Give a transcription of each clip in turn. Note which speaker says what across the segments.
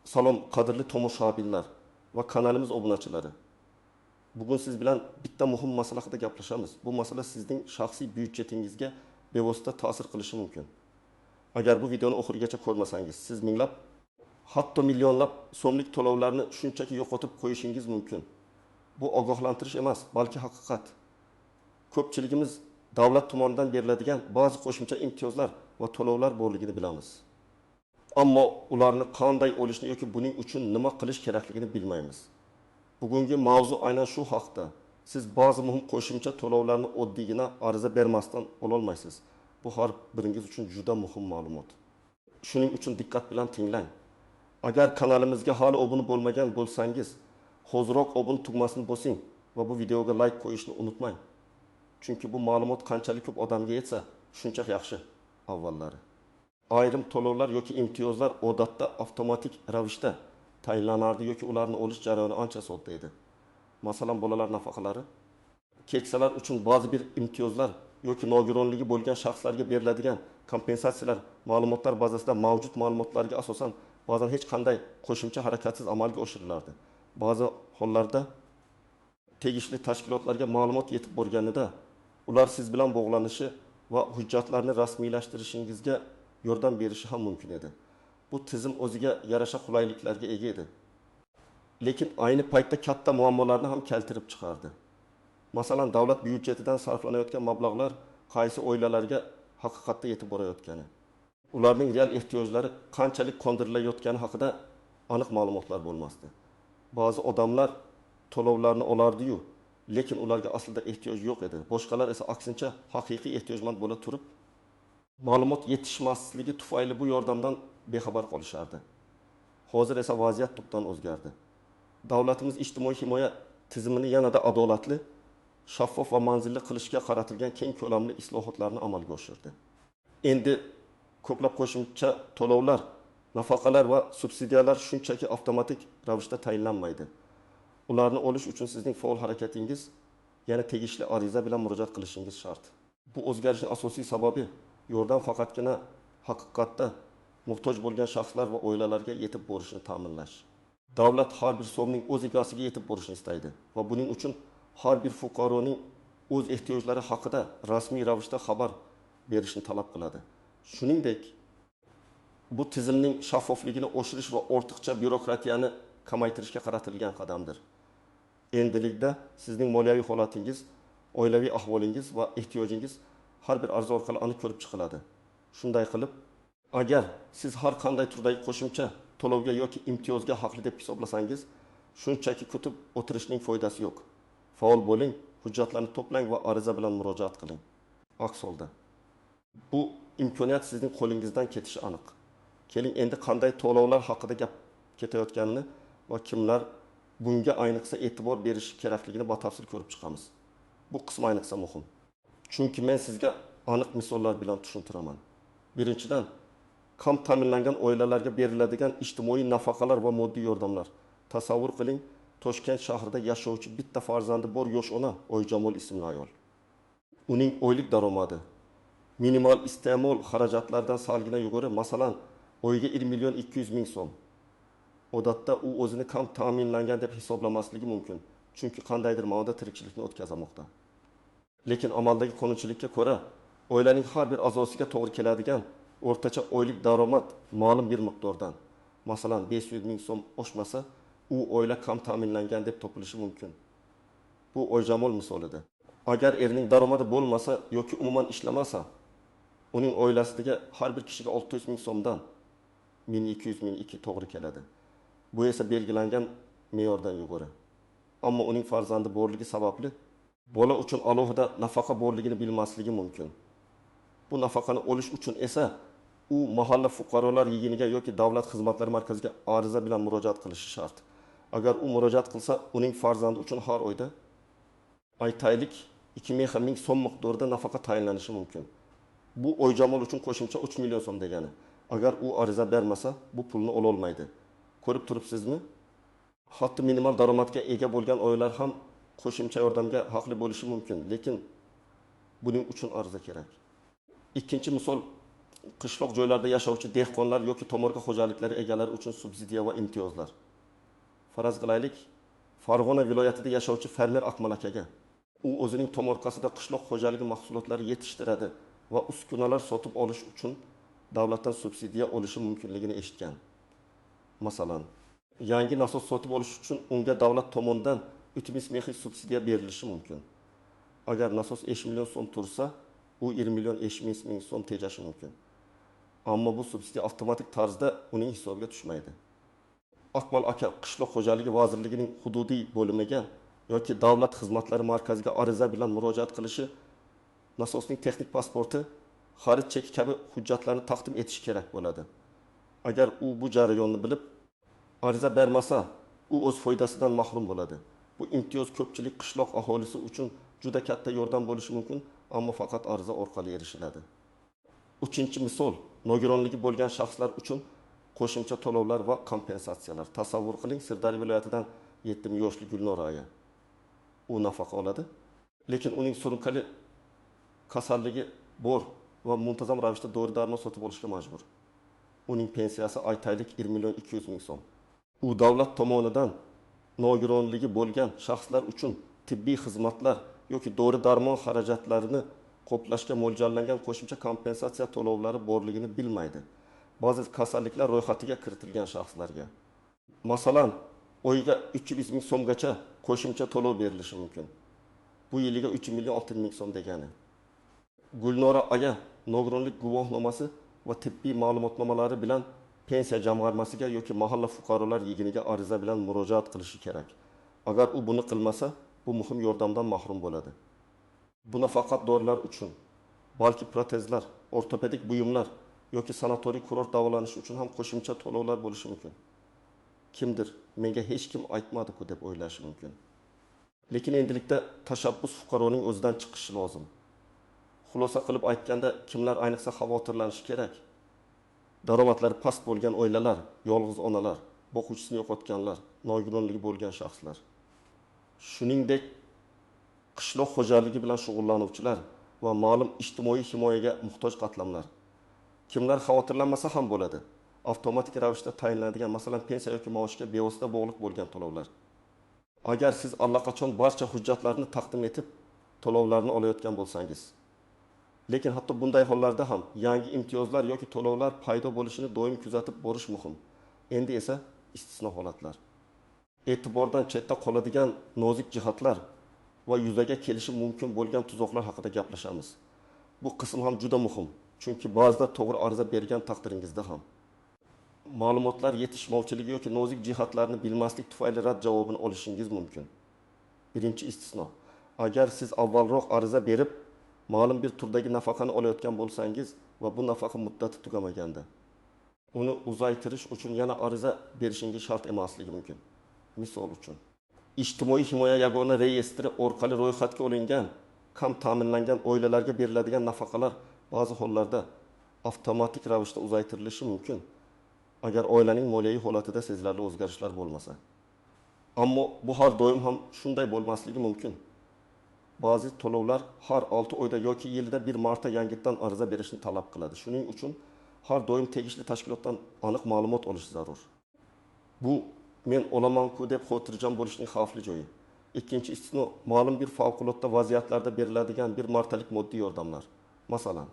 Speaker 1: Salom, qadrli tomoshabinlar va kanalimiz obunachilari. Bugun siz bilan bitta muhim masala haqida gaplashamiz. Bu masala sizning shaxsiy byudjetingizga bevosita ta'sir qilishi mumkin. Agar bu videoni oxirigacha ko'rmasangiz, siz minglab, hatto millionlab so'mlik to'lovlarni shunchaki yo'qotib qo'yishingiz mumkin. Bu ogohlantirish emas, balki haqiqat. Ko'pchiligimiz davlat tomonidan beriladigan ba'zi qo'shimcha imtiyozlar va to'lovlar borligini bilamiz. Ammo ularni qanday olishni yoki buning uchun nima qilish kerakligini bilmaymiz. Bugungi mavzu aynan shu haqda. Siz ba'zi muhim qo'shimcha to'lovlarni oddiygina ariza bermasdan ololmaysiz. Bu har biringiz uchun juda muhim ma'lumot. Shuning uchun diqqat bilan tinglang. Agar kanalimizga hali obuna bo'lmagan bo'lsangiz, hoziroq obuna tugmasini bosing va bu videoga like qo'yishni unutmang. Chunki bu ma'lumot qanchalik ko'p odamga yetsa, shuncha yaxshi. Avvallari ayrim to'lovlar yoki imtiyozlar odatda avtomatik ravishda tayinlanardi yoki ularni olish jarayoni ancha sodda edi. Masalan, bolalar nafaqalari, keksalar uchun ba'zi bir imtiyozlar yoki nogironligi bo'lgan shaxslarga beriladigan kompensatsiyalar ma'lumotlar bazasida mavjud ma'lumotlarga asosan ba'zan hech qanday qo'shimcha harakatsiz amalga oshirilardi. Ba'zi hollarda tegishli tashkilotlarga ma'lumot yetib borganida ular siz bilan bog'lanishi va hujjatlarni rasmiylashtirishingizga yordam berishi ham mumkin edi. Bu tizim o'ziga yarasha qulayliklarga ega edi. Lekin ayni paytda katta muammolarni ham keltirib chiqardi. Masalan, davlat byudjetidan sarflanayotgan mablag'lar qaysi oilalarga haqiqatda yetib borayotgani, ularning real ehtiyojlari qanchalik qondirilayotgani haqida aniq ma'lumotlar bo'lmasdi. Ba'zi odamlar to'lovlarni olardi-yu, lekin ularga aslida ehtiyoj yo'q edi. Boshqalar esa aksincha haqiqiy ehtiyojmand bo'la turib, ma'lumot yetishmasligi tufayli bu yordamdan bexabar qolishardi. Hozir esa vaziyat tubdan o'zgardi. Davlatimiz ijtimoiy himoya tizimini yanada adolatli, shaffof va manzilli qilishga qaratilgan keng ko'lamli islohotlarni amalga oshirdi. Endi ko'plab qo'shimcha to'lovlar, nafaqalar va subsidiyalar shunchaki avtomatik ravishda tayinlanmaydi. Ularni olish uchun sizning faol harakatingiz, ya'ni tegishli ariza bilan murojaat qilishingiz shart. Bu o'zgarishning asosiy sababi yordam faqatgina haqiqatda muhtoj bo'lgan shaxslar va oilalarga yetib borishini ta'minlash. Davlat har bir so'mning o'z egasiga yetib borishini istaydi va buning uchun har bir fuqaroning o'z ehtiyojlari haqida rasmiy ravishda xabar berishni talab qiladi. Shuningdek, bu tizimning shaffofligini oshirish va ortiqcha byurokratiyani kamaytirishga qaratilgan qadamdir. Endilikda sizning moliyaviy holatingiz, oilaviy ahvolingiz va ehtiyojingiz har bir ariza orqali aniq ko'rib chiqiladi. Shunday qilib, agar siz har qanday turdagi qo'shimcha to'lovga yoki imtiyozga haqli deb hisoblasangiz, shunchaki kutib o'tirishning foydasi yo'q. Faol bo'ling, hujjatlarni to'plang va ariza bilan murojaat qiling. Aks holda bu imkoniyat sizning qo'lingizdan ketishi aniq. Keling, endi qanday to'lovlar haqida gap ketayotganini va kimlar bunga ayniqsa e'tibor berishi kerakligini batafsil ko'rib chiqamiz. Bu qism ayniqsa muhim. Chunki men sizga aniq misollar bilan tushuntiraman. Birinchidan, kam ta'minlangan oilalarga beriladigan ijtimoiy nafaqalar va moddiy yordamlar. Tasavvur qiling, Toshkent shahrida yashovchi bitta farzandi bor yosh ona Oyjamol ismli ayol. Uning oylik daromadi minimal iste'mol xarajatlaridan salgina yuqori, masalan, oyiga 1 million 200 ming so'm. Odatda u o'zini kam ta'minlangan deb hisoblamasligi mumkin, chunki qandaydir ma'noda tirikchilikni o'tkazamoqda. Lekin amaldagi qonunchilikka ko'ra, oilaning har bir a'zosiga to'g'ri keladigan o'rtacha oylik daromad ma'lum bir miqdordan, masalan, 500 ming so'm oshmasa, u oila kam ta'minlangan deb topilishi mumkin. Bu Oyjamol misolida. Agar erining daromadi bo'lmasa yoki umuman ishlamasa, uning oilasidagi har bir kishiga 600 ming so'mdan 1200 1002 to'g'ri keladi. Bu esa belgilangan me'yordan yuqori. Ammo uning farzandi borligi sababli bola uchun alohida nafaqa borligini bilmasligi mumkin. Bu nafaqani olish uchun esa u mahalla fuqarolar yig'iniga yoki davlat xizmatlari markaziga ariza bilan murojaat qilishi shart. Agar u murojaat qilsa, uning farzandi uchun har oyda aytaylik 2 ming so'm miqdorida nafaqa tayinlanishi mumkin. Bu Oyjamol uchun qo'shimcha 3 million so'm degani. Agar u ariza bermasa, bu pulni ola olmaydi. Ko'rib turibsizmi? Hatto minimal daromadga ega bo'lgan oilalar ham qo'shimcha yordamga haqli bo'lishi mumkin, lekin buning uchun ariza kerak. Ikkinchi misol Qishloq joylarda yashovchi dehqonlar yoki tomorqa xo'jaliklari egalari uchun subsidiya va imtiyozlar. Faraz qilaylik, Farg'ona viloyatida yashovchi fermer Akmal akaga. U o'zining tomorqasida qishloq xo'jaligi mahsulotlari yetishtiradi va uskunalar sotib olish uchun davlatdan subsidiya olishi mumkinligini eshitgan. Masalan, yangi nasos sotib olish uchun unga davlat tomonidan 3 ming subsidiya berilishi mumkin. Agar nasos 5 million so'm tursa, u 1 million 5 ming so'm tejashi mumkin. Ammo bu subsidiya avtomatik tarzda uning hisobiga tushmaydi. Akmal aka Qishloq xo'jaligi vazirligining hududiy bo'limiga yoki davlat xizmatlari markaziga ariza bilan murojaat qilishi, nasosning texnik pasporti, xarid cheki kabi hujjatlarni taqdim etishi kerak bo'ladi. Agar u bu jarayonni bilib ariza bermasa, u o'z foydasidan mahrum bo'ladi. Bu imtiyoz ko'pchilik qishloq aholisi uchun juda katta yordam bo'lishi mumkin, ammo faqat ariza orqali erishiladi. Uchinchi misol, nogironligi bo'lgan shaxslar uchun qo'shimcha to'lovlar va kompensatsiyalar. Tasavvur qiling, Sirdaryo viloyatidan 7 yoshli Gulnora aya. U nafaqa oladi, lekin uning surunkali kasalligi bor va muntazam ravishda dori-darmon sotib olishga majbur. Uning pensiyasi aytaylik 1 million 200 ming so'm. U davlat tomonidan nogironligi bo'lgan shaxslar uchun tibbiy xizmatlar yoki dori-darmon xarajatlarini qoplashga mo'ljallangan qo'shimcha kompensatsiya to'lovlari borligini bilmaydi. Ba'zi kasalliklar ro'yxatiga kiritilgan shaxslarga, masalan, oyiga 300 ming so'mgacha qo'shimcha to'lov berilishi mumkin. Bu yiliga 3 million 6 ming so'm degani. Gulnora aya nogironlik guvohnomasi va tibbiy ma'lumotnomalari bilan pensiya jamg'armasiga yoki mahalla fuqarolar yig'iniga ariza bilan murojaat qilishi kerak. Agar u buni qilmasa, bu muhim yordamdan mahrum bo'ladi. Bu nafaqat dorilar uchun, balki protezlar, ortopedik buyumlar yoki sanatoriy kurort davolanishi uchun ham qo'shimcha to'lovlar bo'lishi mumkin. Kimdir menga hech kim aytmadi-ku deb o'ylashi mumkin. Lekin endilikda tashabbus fuqaroning o'zidan chiqishi lozim. Xulosa qilib aytganda, kimlar ayniqsa xavotirlanishi kerak? Daromadlari past bo'lgan oilalar, yolg'iz onalar, boquvchisini yo'qotganlar, nogironligi bo'lgan shaxslar. Shuningdek, qishloq xo'jaligi bilan shug'ullanuvchilar va ma'lum ijtimoiy himoyaga muhtoj qatlamlar. Kimlar xavotirlanmasa ham bo'ladi. Avtomatik ravishda tayinlanadigan, masalan, pensiya yoki maoshga bevosita bog'liq bo'lgan to'lovlar. Agar siz allaqachon barcha hujjatlarni taqdim etib, to'lovlarni olayotgan bo'lsangiz, lekin hatto bunday hollarda ham yangi imtiyozlar yoki to'lovlar paydo bo'lishini doim kuzatib borish muhim. Endi esa istisno holatlar. E'tibordan chetda qoladigan nozik jihatlar va yuzaga kelishi mumkin bo'lgan tuzoqlar haqida gaplashamiz. Bu qism ham juda muhim, chunki ba'zida to'g'ri ariza bergan taqdiringizda ham ma'lumotlar yetishmovchiligi yoki nozik jihatlarni bilmaslik tufayli rad javobini olishingiz mumkin. Birinchi istisno: agar siz avvalroq ariza berib, ma'lum bir turdagi nafaqani olayotgan bo'lsangiz va bu nafaqa muddati tugamaganda, uni uzaytirish uchun yana ariza berishingiz shart emasligi mumkin. Misol uchun, ijtimoiy himoya yagona reyestri orqali ro'yxatga olingan, kam ta'minlangan oilalarga beriladigan nafaqalar ba'zi hollarda avtomatik ravishda uzaytirilishi mumkin, agar oilaning moliyaviy holatida sezilarli o'zgarishlar bo'lmasa. Ammo bu har doim ham shunday bo'lmasligi mumkin. Ba'zi to'lovlar har 6 oyda yoki yilda bir marta yangitdan ariza berishni talab qiladi. Shuning uchun har doim tegishli tashkilotdan aniq ma'lumot olish zarur. Bu men olaman-ku deb xotirjam bo'lishning xavfli joyi. Ikkinchi istisno, ma'lum bir favqulodda vaziyatlarda beriladigan bir martalik moddiy yordamlar. Masalan,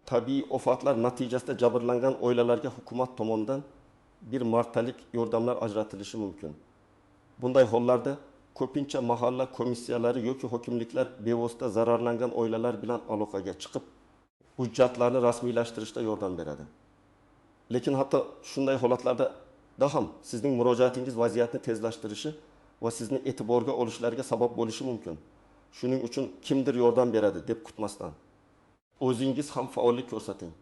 Speaker 1: tabiiy ofatlar natijasida jabrlangan oilalarga hukumat tomonidan bir martalik yordamlar ajratilishi mumkin. Bunday hollarda ko'pincha mahalla komissiyalari yoki hokimliklar bevosita zararlangan oilalar bilan aloqaga chiqib, hujjatlarni rasmiylashtirishda yordam beradi. Lekin hatto shunday holatlarda ham sizning murojaatingiz vaziyatni tezlashtirishi va sizni e'tiborga olishlariga sabab bo'lishi mumkin. Shuning uchun kimdir yordam beradi deb kutmasdan o'zingiz ham faollik ko'rsating.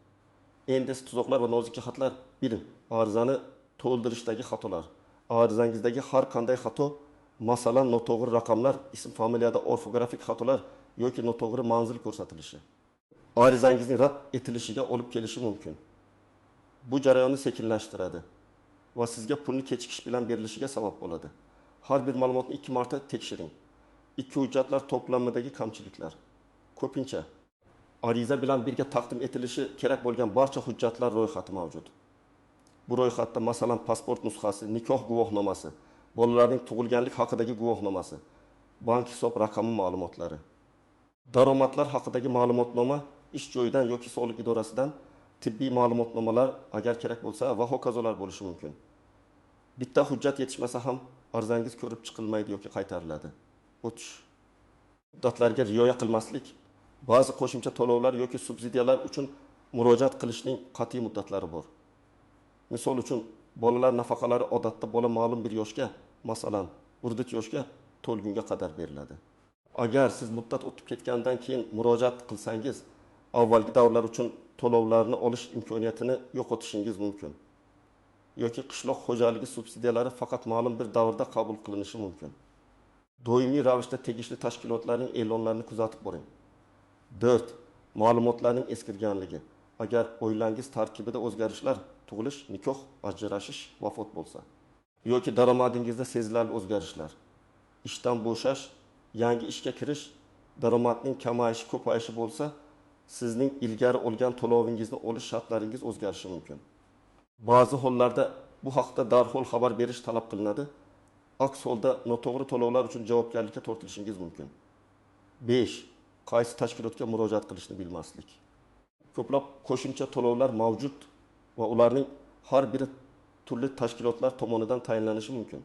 Speaker 1: Endi tuzoqlar va nozik jihatlar biling. Arizani to'ldirishdagi xatolar. Arizangizdagi har qanday xato, masalan, noto'g'ri raqamlar, ism familiyada orfografik xatolar yoki noto'g'ri manzil ko'rsatilishi arizangizning rad etilishiga olib kelishi mumkin. Bu jarayonni sekinlashtiradi va sizga pulni kechikish bilan berilishiga sabab bo'ladi. Har bir ma'lumotni 2 marta tekshiring. Ikki hujjatlar to'plamidagi kamchiliklar. Ko'pincha Ariza bilan birga taqdim etilishi kerak bo'lgan barcha hujjatlar ro'yxati mavjud. Bu ro'yxatda, masalan, pasport nusxasi, nikoh guvohnomasi, bolalarning tug'ilganlik haqidagi guvohnomasi, bank hisob raqami ma'lumotlari. Daromadlar haqidagi ma'lumotnoma ish joyidan yoki soliq idorasidan, tibbiy ma'lumotnomalar agar kerak bo'lsa va hokazolar bo'lishi mumkin. Bitta hujjat yetishmasa ham arizangiz ko'rib chiqilmaydi yoki qaytariladi. O'tish muddatlarga rioya qilmaslik, ba'zi qo'shimcha to'lovlar yoki subsidiyalar uchun murojaat qilishning qat'iy muddatlari bor. Misol uchun, bolalar nafaqalari odatda bola ma'lum bir yoshga, masalan, 14 yoshga to'lgunga qadar beriladi. Agar siz muddat o'tib ketgandan keyin murojaat qilsangiz, avvalgi davrlar uchun to'lovlarni olish imkoniyatini yo'qotishingiz mumkin. Yoki qishloq xo'jaligi subsidiyalari faqat ma'lum bir davrda qabul qilinishi mumkin. Doimiy ravishda tegishli tashkilotlarning e'lonlarini kuzatib boring. 4. Ma'lumotlarning eskirganligi. Agar oilangiz tarkibida o'zgarishlar, tug'ilish, nikoh, ajrashish, vafot bo'lsa yoki daromadingizda sezilarli o'zgarishlar, ishdan bo'shash, yangi ishga kirish, daromadning kamayishi, ko'payishi bo'lsa, sizning ilgari olgan to'lovingizni olish shartlaringiz o'zgarishi mumkin. Ba'zi hollarda bu haqda darhol xabar berish talab qilinadi. Aks holda noto'g'ri to'lovlar uchun javobgarlikka tortilishingiz mumkin. 5. Qaysi tashkilotga murojaat qilishni bilmaslik. Ko'plab qo'shimcha to'lovlar mavjud va ularning har biri turli tashkilotlar tomonidan tayinlanishi mumkin.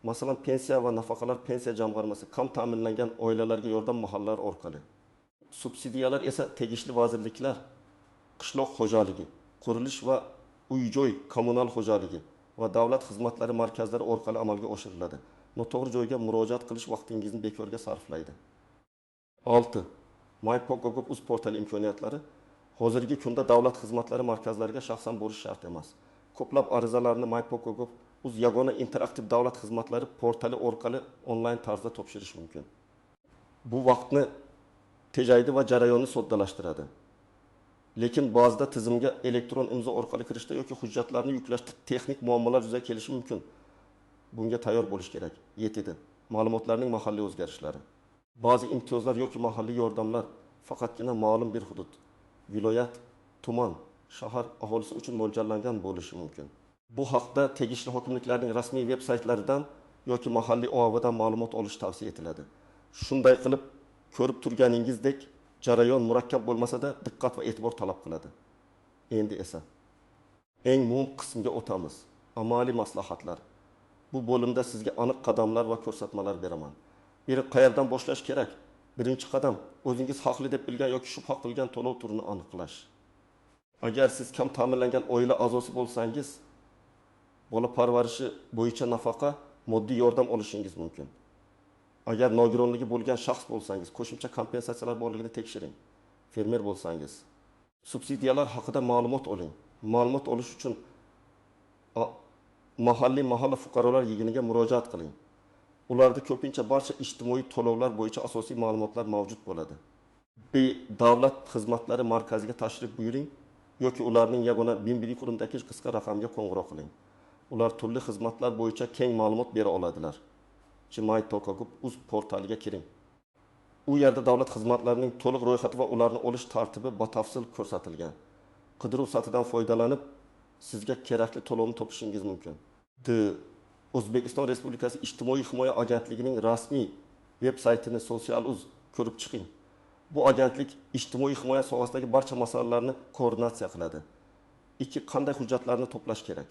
Speaker 1: Masalan, pensiya va nafaqalar pensiya jamg'armasi kam ta'minlangan oilalarga yordam mahallalari orqali. Subsidiyalar esa tegishli vazirliklar, qishloq xo'jaligi, qurilish va uy-joy kommunal xo'jaligi va davlat xizmatlari markazlari orqali amalga oshiriladi. Noto'g'ri joyga murojaat qilish vaqtingizni bekorga sarflaydi. 6. My.gov.uz portali imkoniyatlari. Hozirgi kunda davlat xizmatlari markazlariga shaxsan borish shart emas. Ko'plab arizalarni My.gov.uz yagona interaktiv davlat xizmatlari portali orqali onlayn tarzda topshirish mumkin. Bu vaqtni tejaydi va jarayonni soddalashtiradi. Lekin ba'zida tizimga elektron imzo orqali kirishda yoki hujjatlarni yuklashda texnik muammolar yuzaga kelishi mumkin. Bunga tayyor bo'lish kerak. 7. Ma'lumotlarning mahalliy o'zgarishlari. Ba'zi imtiyozlar yoki mahalliy yordamlar faqatgina ma'lum bir hudud, viloyat, tuman, shahar aholisi uchun mo'ljallangan bo'lishi mumkin. Bu haqda tegishli hokimliklarning rasmiy veb saytlaridan yoki mahalliy OAVdan ma'lumot olish tavsiya etiladi. Shunday qilib, ko'rib turganingizdek, jarayon murakkab bo'lmasa-da diqqat va e'tibor talab qiladi. Endi esa eng muhim qismga o'tamiz. Amaliy maslahatlar. Bu bo'limda sizga aniq qadamlar va ko'rsatmalar beraman. Biri, qayerdan boshlash kerak? Birinchi qadam, o'zingiz haqli deb bilgan yoki shubha qilgan to'lov turini aniqlash. Agar siz kam ta'minlangan oila a'zosi bo'lsangiz, bola parvarishi bo'yicha nafaqa, moddiy yordam olishingiz mumkin. Agar nogironligi bo'lgan shaxs bo'lsangiz, qo'shimcha kompensatsiyalar borligini tekshiring. Fermer bo'lsangiz, subsidiyalar haqida ma'lumot oling. Ma'lumot olish uchun mahalliy mahalla fuqarolar yig'iniga murojaat qiling. Ularda ko'pincha barcha ijtimoiy to'lovlar bo'yicha asosiy ma'lumotlar mavjud bo'ladi. B. Davlat xizmatlari markaziga tashrif buyuring yoki ularning yagona 1001 qurimdagi qisqa raqamga qo'ng'iroq qiling. Ular turli xizmatlar bo'yicha keng ma'lumot bera oladilar. My.gov.uz portaliga kiring. U yerda davlat xizmatlarining to'liq ro'yxati va ularni olish tartibi batafsil ko'rsatilgan. Qidiruv satidan foydalanib, sizga kerakli to'lovni topishingiz mumkin. D. O'zbekiston Respublikasi Ijtimoiy himoya agentligining rasmiy veb saytini Social.uz ko'rib chiqing. Bu agentlik ijtimoiy himoya sohasidagi barcha masalalarni koordinatsiya qiladi. 2. Qanday hujjatlarni to'plash kerak?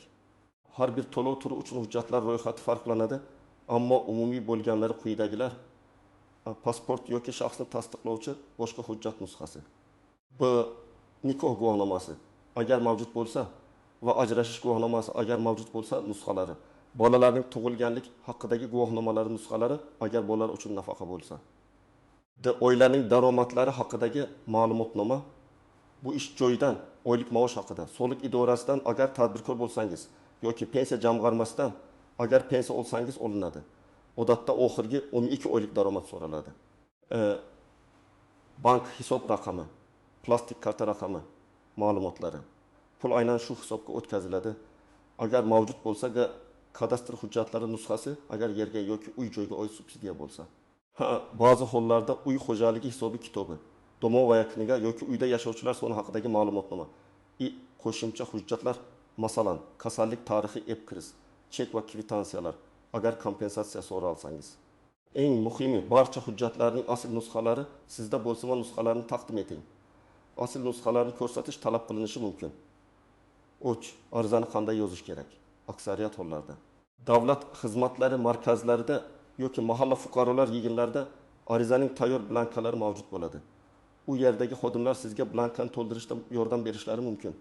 Speaker 1: Har bir to'lov turi uchun hujjatlar ro'yxati farqlanadi, ammo umumiy bo'lganlari quyidagilar: pasport yoki shaxsni tasdiqlovchi boshqa hujjat nusxasi, B. Nikoh guvohnomasi agar mavjud bo'lsa va ajrashish guvohnomasi agar mavjud bo'lsa nusxalari, bolalarning tug'ilganlik haqidagi guvohnomalari nusxalari agar bolalar uchun nafaqa bo'lsa. D. Oilaning daromadlari haqidagi ma'lumotnoma, bu ish joyidan oylik maosh haqida, soliq idorasidan agar tadbirkor bo'lsangiz yoki pensiya jamg'armasidan agar pensiya olsangiz olinadi. Odatda oxirgi 12 oylik daromad so'raladi. Bank hisob raqami, plastik karta raqami ma'lumotlari. Pul aynan shu hisobga o'tkaziladi. Agar mavjud bo'lsa, kadastr hujjatlari nusxasi agar yerga yoki uy joyga oid subsidiya bo'lsa. Ba'zi hollarda uy xo'jaligi hisobi kitobi. Domovая книга yoki uyda yashovchilar soni haqidagi ma'lumotnoma и qo'shimcha hujjatlar, masalan, kasallik tarixiy epikriz, chek va kvitansiyalar, agar kompensatsiya so'ralsangiz. Eng muhimi, barcha hujjatlarning asl nusxalari sizda bo'lsin va nusxalarni taqdim eting. Asl nusxalarni ko'rsatish talab qilinishi mumkin. 3. Arizani qanday yozish kerak? Aksariyat hollarda davlat xizmatlari markazlarida yoki mahalla fuqarolar yig'inlarida arizaning tayyor blankalari mavjud bo'ladi. U yerdagi xodimlar sizga blankani to'ldirishda yordam berishlari mumkin.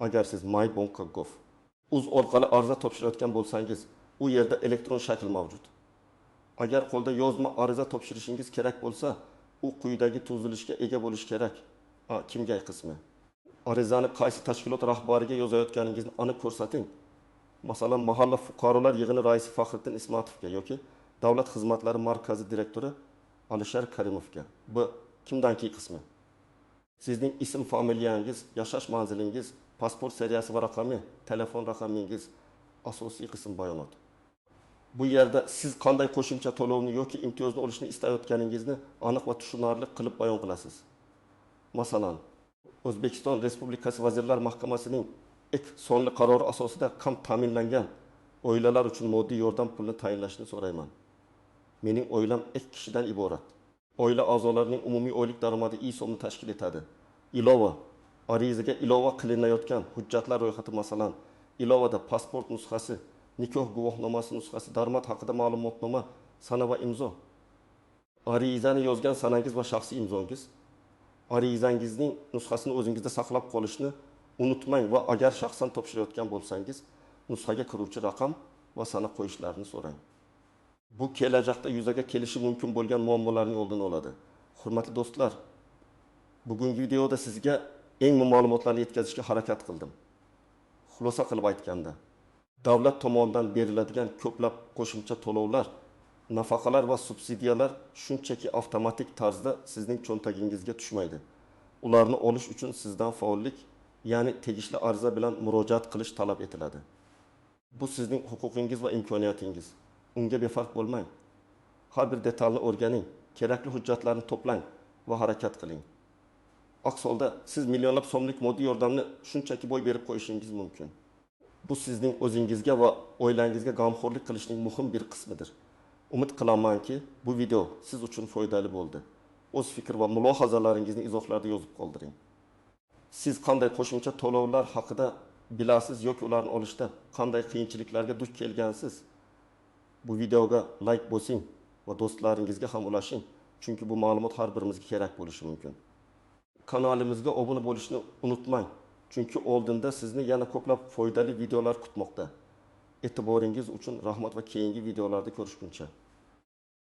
Speaker 1: Agar siz mybank.gov uz orqali ariza topshirayotgan bo'lsangiz, u yerda elektron shakl mavjud. Agar qo'lda yozma ariza topshirishingiz kerak bo'lsa, u quyidagi tuzilishga ega bo'lishi kerak. A. Kimga qismi. Arizani qaysi tashkilot rahbariga yozayotganingizni aniq ko'rsating. Masalan, mahalla fuqarolar yig'ini raisi Faxriddin Ismatovga yoki davlat xizmatlari markazi direktori Alisher Karimovga. B. Kimdanki qismi. Sizning ism, familiyangiz, yashash manzilingiz, pasport seriyasi va raqami, telefon raqamingiz, asosiy qism bayonot. Bu yerda siz qanday qo'shimcha to'lovni yoki imtiyozni olishni istayotganingizni aniq va tushunarli qilib bayon qilasiz. Masalan, O'zbekiston Respublikasi Vazirlar Mahkamasining ek sonli qarori asosida kam ta'minlangan oilalar uchun moddiy yordam pulini tayinlashni so'rayman. Mening oilam 2 kishidan iborat. Oila a'zolarining umumiy oylik daromadi I so'mni tashkil etadi. Ilova arizaga ilova qilinayotgan hujjatlar ro'yxati, masalan, ilovada pasport nusxasi, nikoh guvohnomasi nusxasi, daromad haqida ma'lumotnoma, sana va imzo. Arizani yozgan sanangiz va shaxsiy imzongiz. Arizangizning nusxasini o'zingizda saqlab qolishni unutmang va agar shaxsan topshirayotgan bo'lsangiz, nusxaga kiruvchi raqam va sana qo'yishlarini so'rang. Bu kelajakda yuzaga kelishi mumkin bo'lgan muammolarning oldini oladi. Hurmatli do'stlar, bugungi videoda sizga eng muhim ma'lumotlarni yetkazishga harakat qildim. Xulosa qilib aytganda, davlat tomonidan beriladigan ko'plab qo'shimcha to'lovlar, nafaqalar va subsidiyalar shunchaki avtomatik tarzda sizning cho'ntagingizga tushmaydi. Ularni olish uchun sizdan faollik, ya'ni tegishli ariza bilan murojaat qilish talab etiladi. Bu sizning huquqingiz va imkoniyatingiz. Unga befarq bo'lmang. Har bir detalni o'rganing, kerakli hujjatlarni to'plang va harakat qiling. Aks holda siz millionlab so'mlik moddiy yordamni shunchaki boy berib qo'yishingiz mumkin. Bu sizning o'zingizga va oilangizga g'amxo'rlik qilishning muhim bir qismidir. Umid qilamanki, bu video siz uchun foydali bo'ldi. O'z fikr va mulohazalaringizni izohlarda yozib qoldiring. Siz qanday qo'shimcha to'lovlar haqida bilasiz yoki ularni olishda qanday qiyinchiliklarga duch kelgansiz? Bu videoga like bosing va do'stlaringizga ham ulashing, chunki bu ma'lumot har birimizga kerak bo'lishi mumkin. Kanalimizga obuna bo'lishni unutmang, chunki oldinda sizni yana ko'plab foydali videolar kutmoqda. E'tiboringiz uchun rahmat va keyingi videolarda ko'rishguncha.